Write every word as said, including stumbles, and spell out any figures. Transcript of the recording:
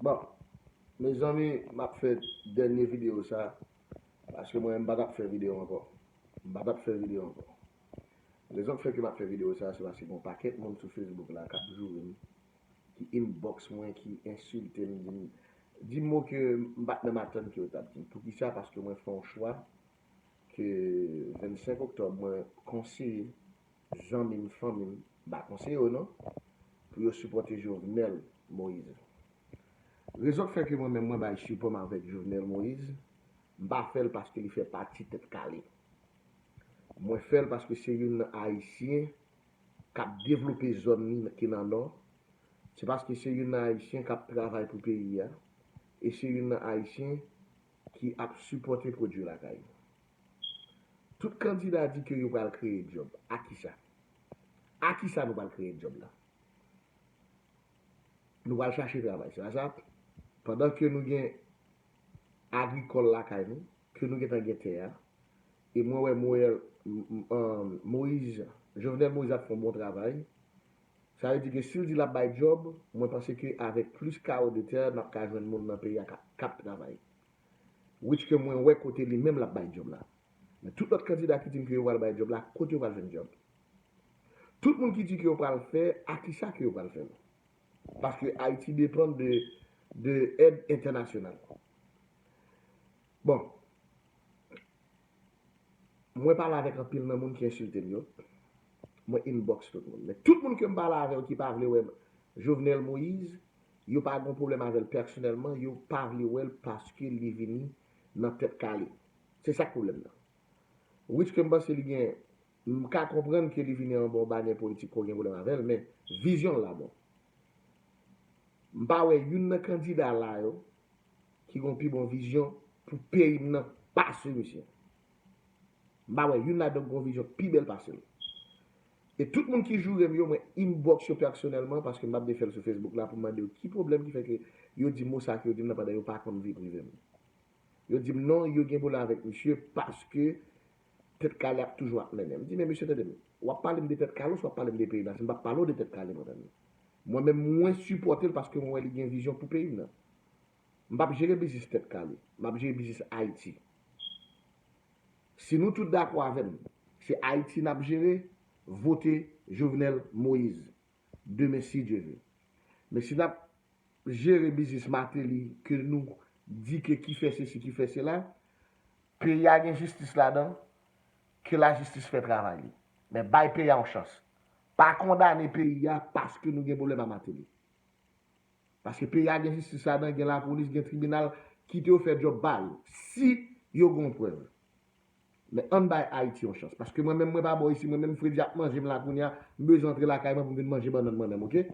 Bon, mezanmi, m ap fè dènye videyo sa, paske mwen, m pa t ap fè videyo ankò. M pa t ap fè videyo ankò. Rezon k fè ke m ap fè videyo sa, se paske gen yon pakèt moun sou Facebook la k ap joure m, ki inbox mwen, ki ensilte m, di m, di m mo ke m pa t menm atann ke yo t ap di m. Poukisa? Paske mwen fè yon chwa ke vennsenk oktòb, mwen konseye zanmi m, fanmi m, m pa konseye yo non, pou yo sipòte Jovenel Moïse. Rezon k fè ke mwen menm mwen bay sipò m avèk Jovenel Moïse, m pa fè l paske li fè pati Tèt Kale. Mwen fè l paske se youn nan Ayisyen k ap devlope zòn li ki nan Nò. Se paske se youn nan Ayisyen k ap travay pou peyi a. E se youn nan Ayisyen ki ap sipòte pwodui lakay li. Tout kandida di ke yo pral kreye djòb. A kisa? A kisa nou pral kreye djòb la? Nou pral chache travay, se pa sa? Pandan ke nou gen agrikòl lakay nou, ke nou gentan gen tè a, e mwen wè Moïse, Jovenel Moïse ap fè yon bon travay, sa vle di ke si l di l ap bay djòb, mwen panse ke avèk plis kawo de tè, n ap ka jwenn moun nan peyi a k ap, k ap travay. Which ke mwen wè kote li menm l ap bay djòb la. Men tout lòt kandida ki di m ke yo pral bay djòb la, kote yo pral jwenn djòb? Tout moun ki di ke yo pral fè, a kisa ke yo pral fè l? Paske Ayiti depann de, de èd entènasyonal. Bon, mwen pale avèk anpil nan moun ki ensilte m yo. Mwen inbox tout moun. Men tout moun ke m pale avè yo ki pa vle wè Jovenel Moïse, yo pa gen pwoblèm avè l pèsonèlman, yo pa vle wè l paske li vini nan Tèt Kale. Se sa k pwoblèm nan. Which ke m panse li gen, m ka konprann ke li vini anba yon banyè politik pou gen pwoblèm avè l, men vizyon l la bon. M pa wè youn nan kandida la yo ki gen pi bon vizyon pou peyi m nan pase misye. M pa wè youn ladan ki gen vizyon pi bèl pase l. E tout moun ki joure m yo, mwen inbox yo pèsonèlman paske m pa vle fè l sou Facebook la pou m mande yo ki pwoblèm ki fè ke yo di mo sa ke yo di m nan pandan yo pa konn vi prive m. Yo di m non, yo gen pwoblèm avèk misye paske Tèt Kale ap toujou ap mennen. M di, men mesye, tande m, w ap pale m de Tèt Kale ouswa w ap pale m de peyi m nan? Si m p ap pale w de Tèt Kale, mon ami. Mwen menm, mwen sipòte l paske mwen wè li gen vizyon pou peyi m nan. M p ap jere biznis Tèt Kale. M ap jere biznis Ayiti. Si nou tout dakò avè m, se Ayiti n ap jere, vote Jovenel Moïse. Demen, si Dye ve. Men si n ap jere biznis Martelly, ke nou di ke ki fè sesi, ki fè sela, peyi a gen jistis ladan, ke lajistis fè travay li. Men bay peyi a yon chans. Pa kondane peyi a paske nou gen pwoblèm a Martelly. Paske peyi a gen jistis ladan, gen lapolis, gen tribinal, kite yo fè djòb pa yo. Si yo gen yon prèv. Men ann bay Ayiti yon chans. Paske mwen menm, mwen pa bò isi, mwen menm fredi ap manje m la kounye a, m bezwen antre lakay mwen pou m vin manje bannann mwen menm, oke?